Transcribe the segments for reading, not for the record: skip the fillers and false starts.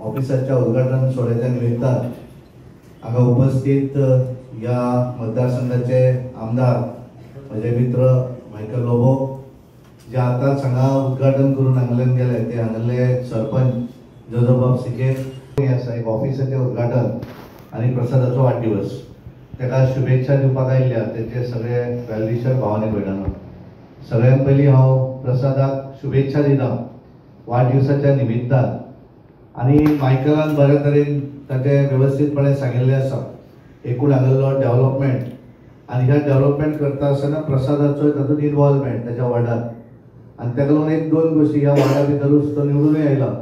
ऑफिसाच्या उद्घाटन सोहळ्याच्या निमित्तान हांगा उपस्थित ह्या मतदारसंघाचे आमदार म्हजे मित्र मायकल लोबो, जे आतांच हांगा उद्घाटन करून हांगल्यान गेले ते हांगले सरपंच जोजोबाब सिकेर, हे आसा एक ऑफिसाचें उद्घाटन आनी प्रसादाचो वाडदिवस, ताका शुभेच्छा दिवपाक आयिल्ल्या तेचे सगळे वेलविशर भावानी भयणांनो, सगळ्यात पयलीं हांव प्रसादाक शुभेच्छा दिता वाडदिवसाच्या निमित्तान. आनी मायकलान बऱ्या तरेन ताचें वेवस्थीतपणे सांगिल्लें आसा एकूण हांगेलो डेव्हलपमेंट, आनी ह्या डेव्हलपमेंट करता आसतना प्रसादाचो तातूंत इनवॉल्वमेंट ताच्या वॉर्डान, आनी ताका लागून एक दोन गोश्टी ह्या वॉर्डा भितरूच तो निवडूनय आयला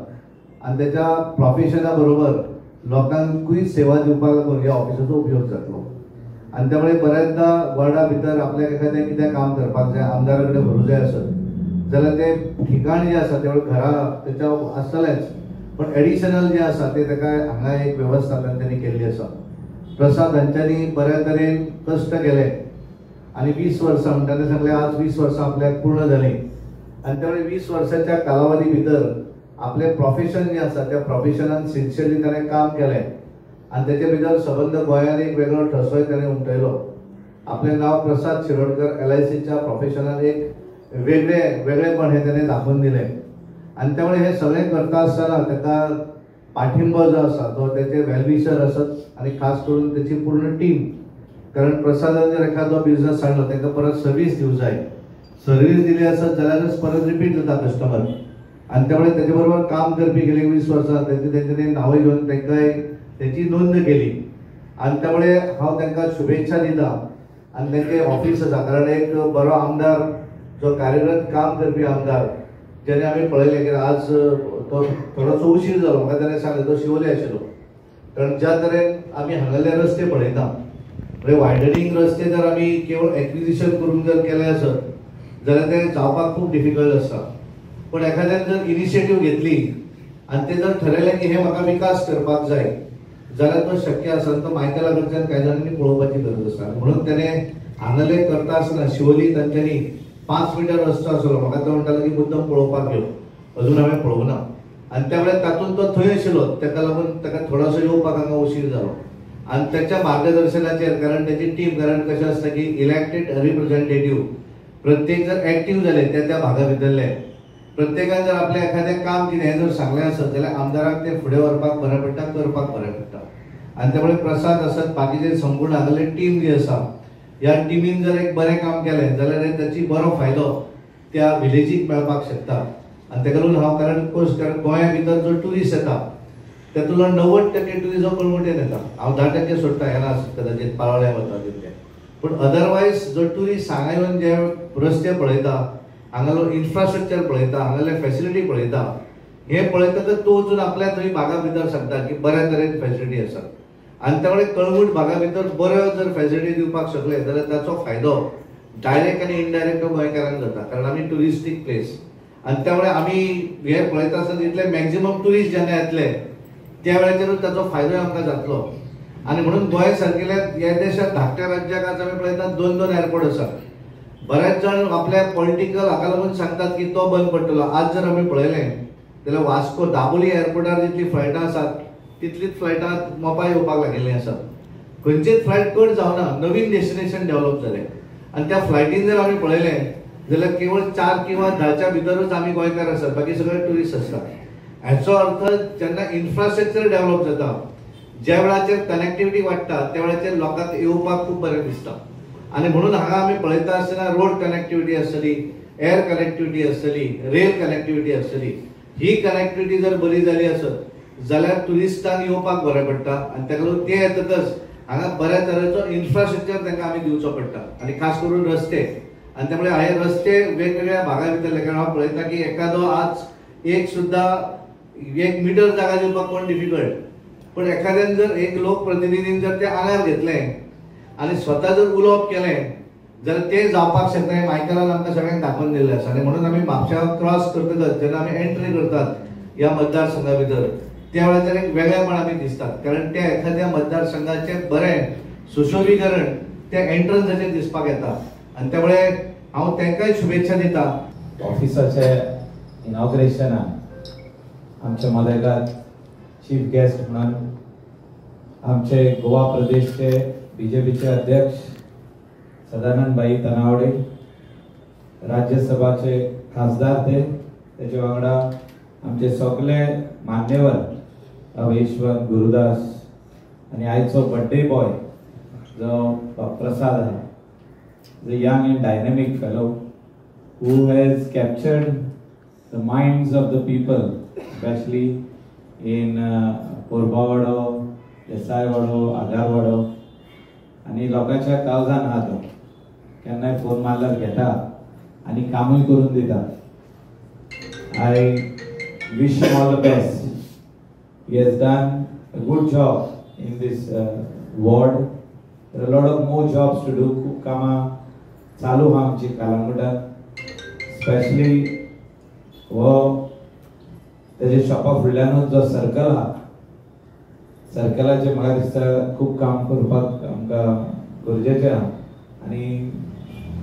आनी ताच्या प्रोफेशना बरोबर लोकांकूय सेवा दिवपाक लागून ह्या ऑफिसाचो उपयोग जातलो. आनी त्यामुळे बऱ्याचदा वॉर्डा भितर आपल्याक एखादें कितें काम करपाक जाय, आमदारा कडेन व्हरूं जाय आसत जाल्यार तें ठिकाण जें आसा तें घरा तेच्या आसतलेंच, पण एडिशनल जें आसा तें ताका हांगा एक वेवस्था तांच्यांनी केल्ली आसा. प्रसाद हांच्यांनी बऱ्या तरेन कश्ट केले आनी 20 वर्सां म्हणटा ते सांगलें आज 20 वर्सां आपल्याक पूर्ण जालीं आनी त्यामुळे 20 वर्साच्या कालावधी भितर आपलें प्रोफेशन जें आसा त्या प्रोफेशनान सिन्सियरली ताणें काम केलें आनी तेचे भितर सबंद गोंयांत एक वेगळो ठसोय ताणें उमटयलो. आपलें नांव प्रसाद शिरोडकर LICच्या प्रोफेशनान एक वेगळेपण हें ताणें दाखोवन दिलें आनी त्यामुळे हें सगळें करता आसतना ताका पाठिंबो जो आसा तो तेचे वेलविशर आसत आनी खास करून तेची पूर्ण टीम, कारण प्रसादान जर एखादो बिजनस हाडलो ताका परत सर्वीस दिवंक जाय, सर्वीस दिली आसत जाल्यारच परत रिपीट जाता कस्टमर. आनी त्यामुळे तेचे बरोबर काम करपी गेले 20 वर्सां तेंच्यांनी नांवूय घेवन तांकांय तेची नोंद केली आनी त्यामुळे हांव तांकां शुभेच्छा दिता. आनी तांचे ऑफिस आसा, कारण एक बरो आमदार जो कार्यरत काम करपी आमदार जेणे आमी पळयलें की आज तो थोडोसो उशीर जालो, म्हाका ताणें सांगलें तो शिवोले आशिल्लो, कारण ज्या तरेन आमी हांगासरले रस्ते पळयता म्हणजे वायडनिंग रस्ते जर आमी केवळ एक्विजिशन करून जर केले आसत जाल्यार ते जावपाक खूब डिफिकल्ट आसता, पण एखाद्यान जर इनिशिएटीव घेतली आनी ते जर ठरयलें की हें म्हाका विकास करपाक जाय जाल्यार तो शक्य आसा. तो मायकला कडच्यान कांय जाणांनी पळोवपाची गरज आसा. म्हणून ताणें हांगासरले करता आसतना शिवोली तांच्यांनी 5 मिटर रस्तो आसलो, म्हाका तो म्हणटालो की मुद्दम पळोवपाक घेवन, अजून हांवें पळोवंक ना आनी त्यामुळे तातूंत तो थंय आशिल्लो, ताका लागून ताका थोडोसो येवपाक हांगा उशीर जालो. आनी ताच्या मार्गदर्शनाचेर, कारण ताची टीम, कारण कशें आसता की इलेक्टेड रिप्रेझेंटेटीव प्रत्येक जर एक्टीव जाले त्या त्या भागा भितरले प्रत्येकान जर आपलें एखादें काम कितें हें जर सांगलें आसत जाल्यार आमदाराक तें फुडें व्हरपाक बरें पडटा, करपाक बरें पडटा. आनी त्यामुळे प्रसाद आसत बाकीचे संपूर्ण हांगासरली टीम जी आसा ह्या टिमीन जर एक बरें काम केलें जाल्यार ताची बरो फायदो त्या विलेजीक मेळपाक शकता. आनी ताका लागून हांव कारण कारण गोंया भितर जो ट्युरिस्ट येता तातूंतलो 90% ट्युरिस्ट हो कळंगुटेन येता, हांव 10% सोडटा येना आसत कदाचित पाळोळ्या वता तितले, पूण अदरवायज जो ट्युरिस्ट हांगा येवन जे रस्ते पळयता, हांगालो इन्फ्रास्ट्रक्चर पळयता, हांगाले फॅसिलिटी पळयता, हें पळयतकच तो वचून आपल्या थंय भागा भितर सांगता की बऱ्या तरेन फॅसिलिटी आसा. आनी त्यामुळे कळंगूट भागा भितर बऱ्यो जर फॅसिलिटी दिवपाक शकले जाल्यार ताचो फायदो डायरेक्ट आनी इनडायरेक्ट गोंयकारांक जाता, कारण आमी ट्युरिस्टीक प्लेस आनी त्यामुळे आमी हे पळयता आसतना तितले मॅक्झिमम ट्युरिस्ट जेन्ना येतले त्या वेळाचेरूच ताचो फायदोय आमकां जातलो. आनी म्हणून गोंय सारकेल्या ह्या देशांत धाकट्या राज्याक आज आमी पळयतात 2-2 एअरपोर्ट आसात. बऱ्याच जाण आपल्या पॉलिटिकल हाका लागून सांगतात की तो बंद पडटलो. आज जर आमी पळयलें जाल्यार वास्को दाबोली एअरपोर्टार जितली फ्लायटां आसात तितलीच फ्लायटां मोपा येवपाक लागिल्लीं आसात, खंयचीच फ्लायट कट जावना, नवीन डेस्टिनेशन डेव्हलप जालें. आनी त्या फ्लायटीन जर आमी पळयलें जाल्यार केवळ 4 किंवा 10च्या भितरूच आमी गोंयकार आसात, बाकी सगळे ट्युरिस्ट आसतात. हाचो अर्थ जेन्ना इन्फ्रास्ट्रक्चर डेव्हलप जाता, ज्या वेळाचेर कनेक्टिविटी वाडटा त्या वेळाचेर लोकांक येवपाक खूब बरें दिसता. आनी म्हणून हांगा आमी पळयता आसतना रोड कनेक्टिविटी आसतली, एअर कनेक्टिविटी आसतली, रेल कनेक्टिविटी आसतली, ही कनेक्टिविटी जर बरी जाली आसत जाल्यार ट्युरिस्टांक येवपाक बरें पडटा. आनी ताका लागून ते येतकच हांगा बऱ्या तरेचो इन्फ्रास्ट्रक्चर तांकां आमी दिवचो पडटा, आनी खास करून रस्ते. आनी त्यामुळे हे रस्ते वेगवेगळ्या भागा भितरले, कारण हांव पळयता की एखादो आज एक सुद्दां 1 मिटर जागा दिवपाक कोण डिफिकल्ट, पण एखाद्यान जर एक लोकप्रतिनिधीन जर ते आंगार घेतलें आनी स्वता जर उलोवप केलें जाल्यार तें जावपाक शकता हें मायकलान आमकां सगळ्यांक दाखोवन दिल्लें आसा. आनी म्हणून आमी म्हापश्या क्रॉस करतकच जेन्ना आमी एंट्री करतात ह्या मतदारसंघा भितर त्या वेळाचेर एक वेगळेपण आमी दिसतात, कारण त्या एखाद्या मतदारसंघाचें बरें सुशोभीकरण त्या एंट्रन्साचेर दिसपाक येता. आनी त्यामुळे हांव तांकांय शुभेच्छा दिता. ऑफिसाचे इनॉग्रेशनाक आमच्या मदेगात चीफ गेस्ट म्हणून आमचे गोवा प्रदेशचे बीजेपीचे अध्यक्ष सदानंद भाई तनावडे, राज्यसभाचे खासदार ते, त्याच्या वांगडा आमचे सगळे मान्यवर अभेश्वर गुरुदास आणि आयचो बर्थडे बॉय जो प्रसाद आहा, the young and dynamic fellow who has captured the minds of the people, especially in Porbavado, Desaiwado, Agarwado आनी लोकांच्या काळजान आहा तो. केन्नाय फोन मारल्यार घेता आनी कामूय करून दिता. I wish him all the best. He has done a good job in this ward. There are a lot of more jobs to do. खूब कामां चालू आहा आमची कलंगूटान, स्पेशली हो तेजे शॉपा फुडल्यानूच जो सर्कल आहा, सर्कलाचेर म्हाका दिसता खूब काम करपाक आमकां गरजेचें आहा आनी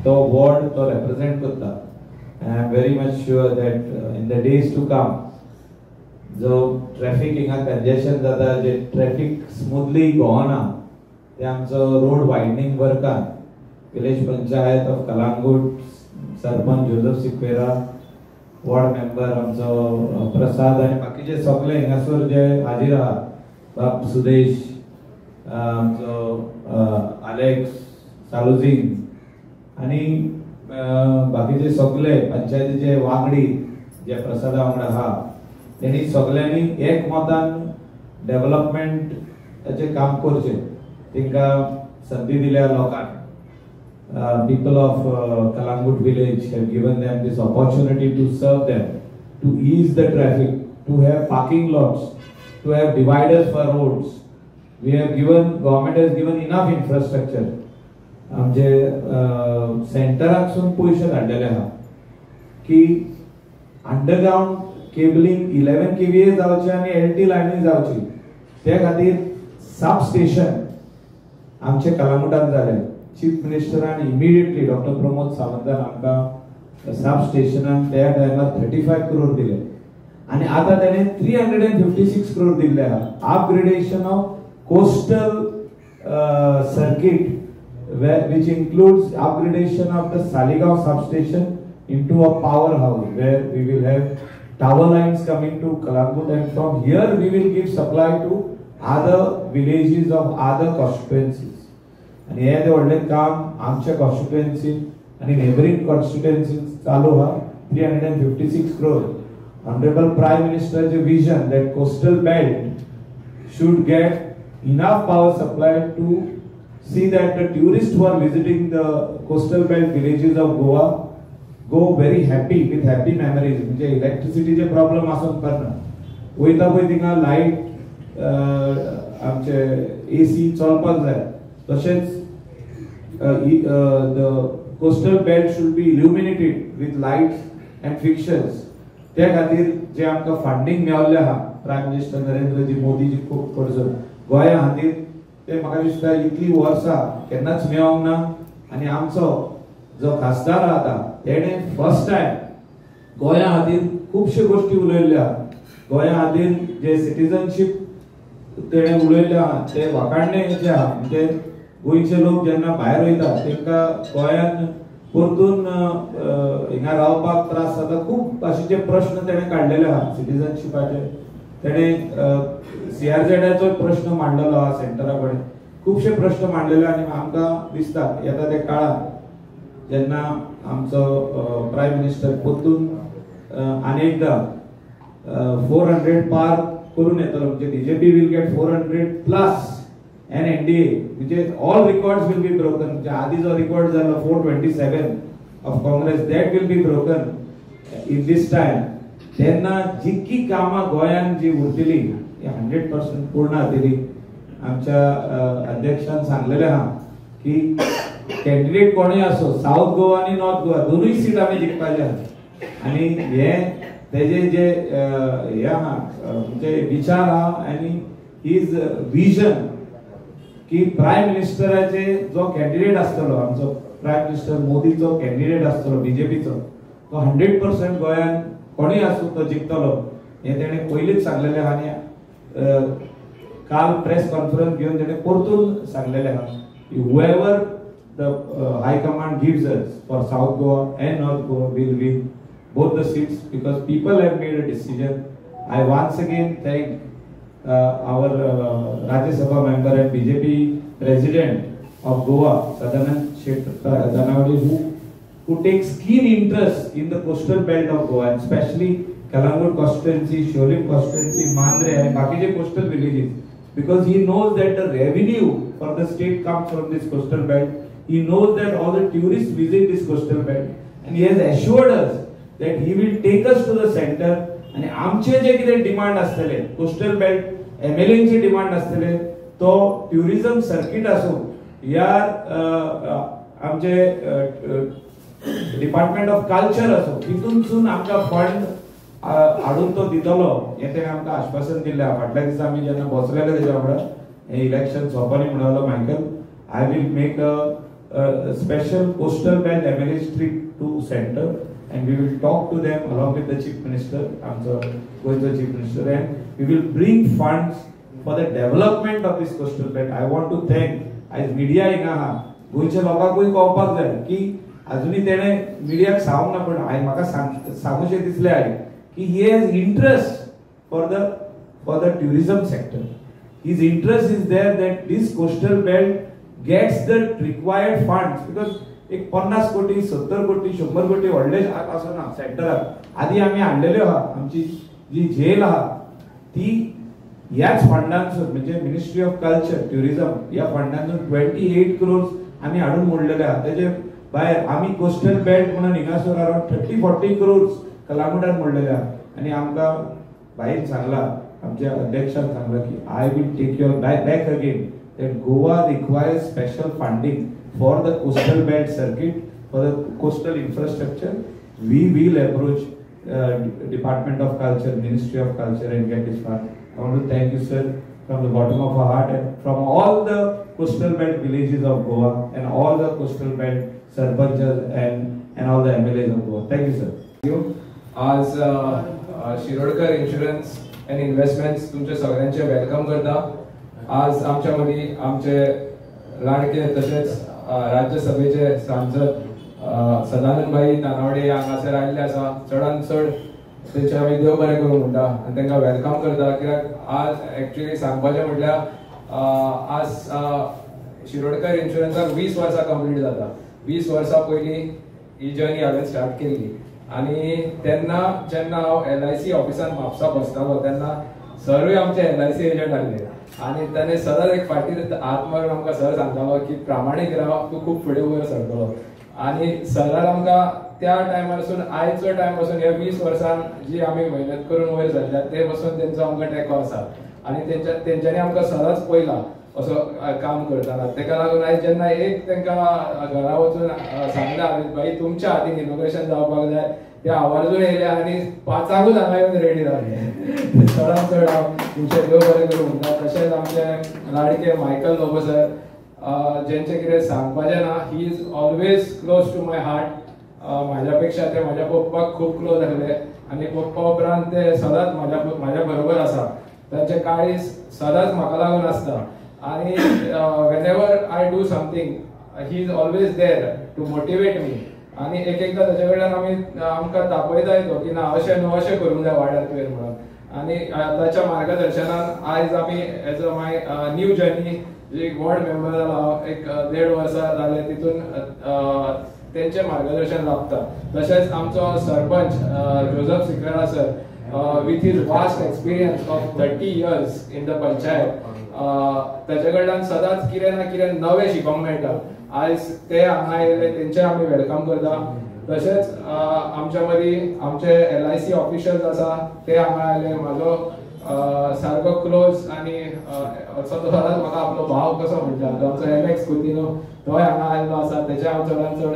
तो वॉर्ड तो रेप्रेजेंट करता. And I am very much sure that in the days to come जो ट्रॅफिक हिंगा कंजेशन जाता, जे ट्रॅफिक स्मुथली गोवना, ते आमचो road वायडनींग वर्कान village panchayat of Calangute sarpanch Joseph Sequeira, ward member आमचो प्रसाद आनी बाकीचे सगळे हिंगासर जे हाजीर आहा, बाब सुदेश, आमचो आलेक्स सालुजीन आनी बाकीचे सगळे पंचायतीचे वांगडी जे प्रसादा वांगडा आहा, तेणी सगळ्यांनी एकमतान डेव्हलपमेंटाचें काम करचें. तांकां संदी दिल्या लोकांक. People of Calangute village have given them this opportunity to serve them, to ease the traffic, to have parking lots, to have dividers for roads. We have given, government has given enough infrastructure. आमचे सेंटराकसून पयशे धाडलेले आहा की underground cabling 11 kVA जावचे आनी LT लायनी जावची, ते खातीर सब स्टेशन आमचे कलंगूटान जाले. चीफ मिनिस्टरान इमिडिएटली डॉक्टर प्रमोद सावंतान आमकां सब स्टेशनान त्या टायमार 35 करोड दिले आनी आतां तेणें 356 करोड दिल्ले आहा. Upgradation of coastal circuit which includes upgradation of the Saligao substation into a powerhouse where we will have tower lines coming to Calangute, and from here we will give supply to other villages of other constituencies. आणि हे ते व्हडलें काम आमच्या कॉन्स्टिट्युएन्सीन आनी neighbouring कॉन्स्टिट्युएन्सीन चालू आहा. 356 crore. Honourable prime मिनिस्टराचें vision that coastal belt should get enough power supply to see that the tourists who are visiting the coastal belt villages of Goa go very happy with happy memories. म्हणजे इलेक्ट्रिसिटीचे problem आसूंक पडना, वयता पळय थिंगा light आमचे AC चलपाक जाय. तशेंच the coastal belt should be illuminated with lights and fixtures. त्या खातीर जे आमकां फंडींग मेळिल्लें आहा प्रायम मिनिस्टर नरेंद्रजी मोदीजी खूब कडसून गोंया खातीर, ते म्हाका दिसता इतली वर्सां केन्नाच मेळोंक ना. आनी आमचो जो खासदार आहा आतां तेणें फर्स्ट टायम गोंया खातीर खुबश्यो गोश्टी उलयल्ल्यो आहा. गोंया खातीर जे सिटीजनशीप तेणें उलयल्लें आहा ते वाखाणणे जे आहा, म्हणजे गोंयचे लोक जेन्ना भायर वयता तांकां गोंयान परतून हिंगा रावपाक त्रास जाता, खूब भाशेचे प्रश्न तेणें काडलेले आहा सिटीजनशिपाचे. तेणें CRZाचो प्रश्न मांडलेलो आहा सेंटरा कडेन, खुबशे प्रश्न मांडलेले आनी आमकां दिसता येता त्या काळांत जेन्ना आमचो प्रायम मिनिस्टर परतून आनी एकदां 400 पार करून येतलो, म्हणजे BJP will get 400 plus and NDA, म्हणजे all records will be broken. म्हणजे आधी जो रिकॉर्ड जालो 427 of Congress, that will be broken in this time. तेन्ना जितकी कामां गोंयांत जी उरतली ती 100% पूर्ण जातली. आमच्या अध्यक्षान सांगलेलें आहा की कॅन्डिडेट कोणूय आसो, सावथ गोवा आनी नॉर्थ गोवा दोनूय सीट आमी जिखपाचे आहा. आनी हे तेजे जे हे आहा म्हणजे विचार आहा आनी his vision की प्रायम मिनिस्टराचे जो कॅन्डिडेट आसतलो, आमचो प्रायम मिनिस्टर मोदीचो कॅन्डिडेट आसतलो बीजेपीचो, तो 100% गोंयान कोणूय आसूं तो जिखतलो, हें तेणें पयलींच सांगलेलें आहा. आनी काल प्रेस कॉन्फरन्स घेवन तेणे परतून सांगलेलें आहा की whoever the high command gives us for South Goa and North Goa will win both the seats because people have made a decision. I once again thank our Rajya Sabha member and BJP president of Goa, Sadanand Shet Tanavade, who takes keen interest in the coastal belt of Goa and especially Calangute constituency, Siolim constituency, Mandre and बाकीचे coastal villages, because he knows that the revenue for the state comes from this coastal belt. He knows that all the tourists visit this coastal belt and he has assured us that he will take us to the center. आणि आमचे जे कितें demand आसतले coastal belt एमएलएचे demand आसतले तो tourism circuit आसूं या आमचे department of culture आसूं तितूनसून आमकां फंड हाडून तो दितलो हें तेणें आमकां आश्वासन दिल्लें आहा. फाटल्या दिसा आमी जेन्ना बसलेले तेज्या वांगडा हें इलेक्शन सोंपनी म्हणलो Michael, I will make a special coastal belt MLA trip to center and we will talk to them along with the chief minister, आमचो गोंयचो chief minister, and we will bring funds for the development of this coastal belt. I want to thank आयज media हिंगा आहा, गोंयच्या लोकांकूय कळपाक जाय की अजुनूय तेणें मिडियाक सांगूंक ना, पण हांवें म्हाका सांगूशें दिसलें आयज की he has interest for the tourism sector. His interest is there that this coastal belt gets the required funds because एक 50 कोटी 70 कोटी 100 कोटी व्हडले आसना सेंटराक. आदी आमी हाडलेल्यो आहा, आमची जी झेल आहा ती ह्याच फंडांसून म्हणजे मिनिस्ट्री ऑफ कल्चर ट्युरिझम ह्या फंडांसून 28 crores आमी हाडून मोडलेले आहा. तेजे भायर आमी कोस्टल बेल्ट म्हणून हिंगासर अरावंड 30-40 crores कलांगुटान मोडलेले आहा. आनी आमकां भाईन सांगला, आमच्या अध्यक्षान सांगला की I will take your back again that Goa requires special funding for the coastal belt circuit, for the coastal infrastructure. We will approach Department of Culture, Ministry of Culture and get this fund. I want to thank you, sir, from the bottom of our heart and from all the coastal belt villages of Goa and all the coastal belt sarpanchas and all the MLAs of Goa. Thank you, sir. Thank you. आज Shirodkar insurance and investments तुमचे सगळ्यांचे welcome करता. आज आमच्या मदीं आमचे लाडके तशेंच राज्यसभेचे सांसद सदानंद भाई तानावडे हांगासर आयिल्ले आसा. चडान चड तेंचे आमी देव बरें करूं म्हणटा आनी तांकां welcome करता, कित्याक आज एक्चुअली सांगपाचें म्हटल्यार आज शिरोडकर इन्शुरन्साक 20 वर्सां कंप्लीट जाता. 20 वर्सां पयलीं ही जर्नी हांवें स्टार्ट केल्ली आनी तेन्ना जेन्ना हांव LIC ऑफिसान म्हापसा बसतालो तेन्ना सरूय आमचे LIC agent आसले आनी ताणें सदांच एक फाटीर हात मारून आमकां सर सांगतालो की प्रामाणीक राव, तूं खूब फुडें वयर सरतलो. आनी सरान आमकां त्या टायमारसून आयचो टायम पासून ह्या 20 वर्सान जी आमी मेहनत करून वयर सरल्या ते पासून तेंचो आमकां टेको आसा आनी तेंच्यांनी आमकां सदांच पळयला असो काम करतना. तेका लागून आयज जेन्ना एक तांकां घरा वचून सांगला हांवें, भाई तुमच्या हातीन इनोग्रेशन जावपाक जाय, ते आवर्जून येयले आनी 5ांकूच हांगा येवन रेडी जाले. चडान चड हांव तुमचें देव बरें करूं म्हणटा. तशेंच आमचे लाडके मायकल लोबो सर, जेंचें कितें सांगपाचें ना, he is always close to my heart. म्हाज्या पेक्षा ते म्हाज्या पप्पाक खूब क्लोज आसले आनी पप्पा उपरांत ते सदांच म्हाज्या बरोबर आसा. तांचें काळीज सदांच म्हाका लागून आसता आनी whenever I do something he is always there to motivate me. आनी एक एकदां ताचे कडल्यान आमी आमकां तापयताय तो की ना अशें न्हू अशें करूंक जाय वाड्यार तुवें म्हणून. आनी ताच्या मार्गदर्शनान आयज आमी as a my new journey ji ward member जाला हांव एक 1.5 वर्सां जाले तितून तेंचें मार्गदर्शन लाभता. तशेंच आमचो sarpanch Joseph Sequeira sir with his vast experience of 30 years in the panchayat, ताचे कडल्यान सदांच कितें ना कितें नवें शिकोंक मेळटा. आयज ते हांगा आयिल्ले तेंचें आमी welcome करता. तशेंच आमच्या मदीं आमचे LIC officials आसा ते हांगा आयले. म्हाजो सारको क्लोज आनी असो तो सदांच म्हाका आपलो भाव कसो म्हणटा तो आमचो एलेक्स कुतिनो तोय हांगा आयिल्लो आसा, तेचें हांव चडान चड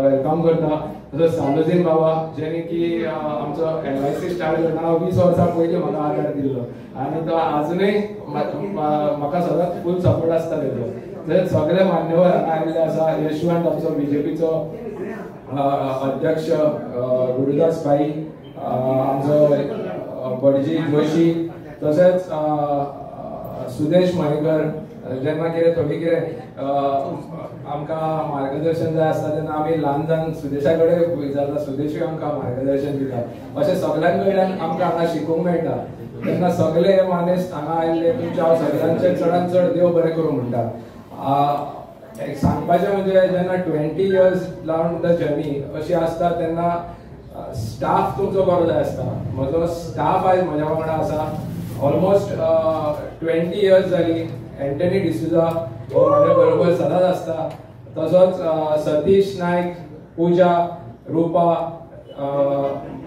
welcome करता. तसोच सालोजीन बाबा जेणे की आमचो LIC start करतना 20 वर्सां पयलीं म्हाका आदार दिल्लो आनी तो आजुनूय म्हाका सदांच फूल सपोर्ट आसता तेजो. तशेंच सगळे मान्यवर हांगा आयिल्ले आसा. यशवंत आमचो बीजेपीचो अध्यक्ष, गुरुदास भाई, आमचो बडजी जोशी, तशेंच सुदेश मयेकर जेन्ना कितें थोडी कितें आमकां मार्गदर्शन जाय आसता तेन्ना आमी ल्हान ल्हान सुदेशा कडेन विचारता, सुदेशूय आमकां मार्गदर्शन दिता. अशें सगळ्यां कडल्यान आमकां हांगा शिकूंक मेळटा. तेन्ना सगळे हे मानेस्त हांगा आयिल्ले तुमच्या हांव सगळ्यांचे चडान चड देव बरें करूं म्हणटा. सांगपाचें म्हणजे जेन्ना 20 इयर्स लावन the journey अशी आसता तेन्ना स्टाफ तुमचो बरो जाय आसता. म्हजो स्टाफ आयज म्हज्या वांगडा आसा, ऑलमोस्ट 20 इयर्स जाली. एंटनी डिसुजा हो म्हज्या बरोबर सदांच आसता. तसोच सतीश नायक, पुजा, रुपा,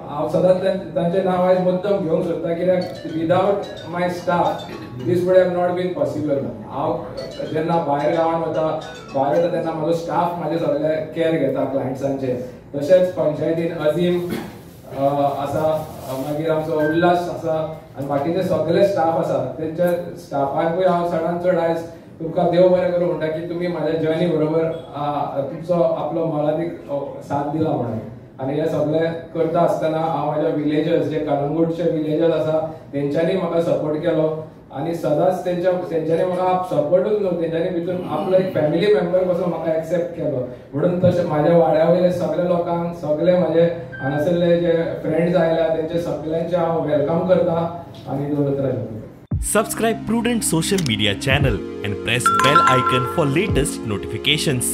हांव सदांच तांचें नांव आयज मुद्दम घेवंक सोदता कित्याक without my staff this would have not been possible. हांव जेन्ना भायर गांवांत वता, भायर वता तेन्ना म्हजो स्टाफ म्हाजे सगळे कॅर घेता क्लायंट्सांचे. तशेंच पंचायतीन अजीम आसा, मागीर आमचो उल्हास आसा आनी बाकीचे सगळे स्टाफ आसा. तेंच्या स्टाफाकूय हांव चडान चड आयज तुमकां देव बरें करूं म्हणटा की तुमी म्हाज्या जर्नी बरोबर तुमचो आपलो मोलादीक साथ दिला म्हणून. आनी हे सगळें करता आसतना हांव म्हाज्या विलेजर्स जे कलंगूटचे विलेजर्स आसा तेंच्यांनी म्हाका सपोर्ट केलो आनी सदांच तेंच्यांनी म्हाका सपोर्टूच न्हू, तेंच्यांनी भितर आपलो एक फॅमिली मेंबर कसो म्हाका एक्सेप्ट केलो. म्हणून तशें म्हाज्या वाड्या वयले सगळे लोकांक, सगळे म्हाजे हांगासरले जे फ्रेंड्स आयल्या तेंचे सगळ्यांचे हांव welcome करता आनी दवरत रावता. Subscribe Prudent Social Media channel and press bell icon for latest notifications.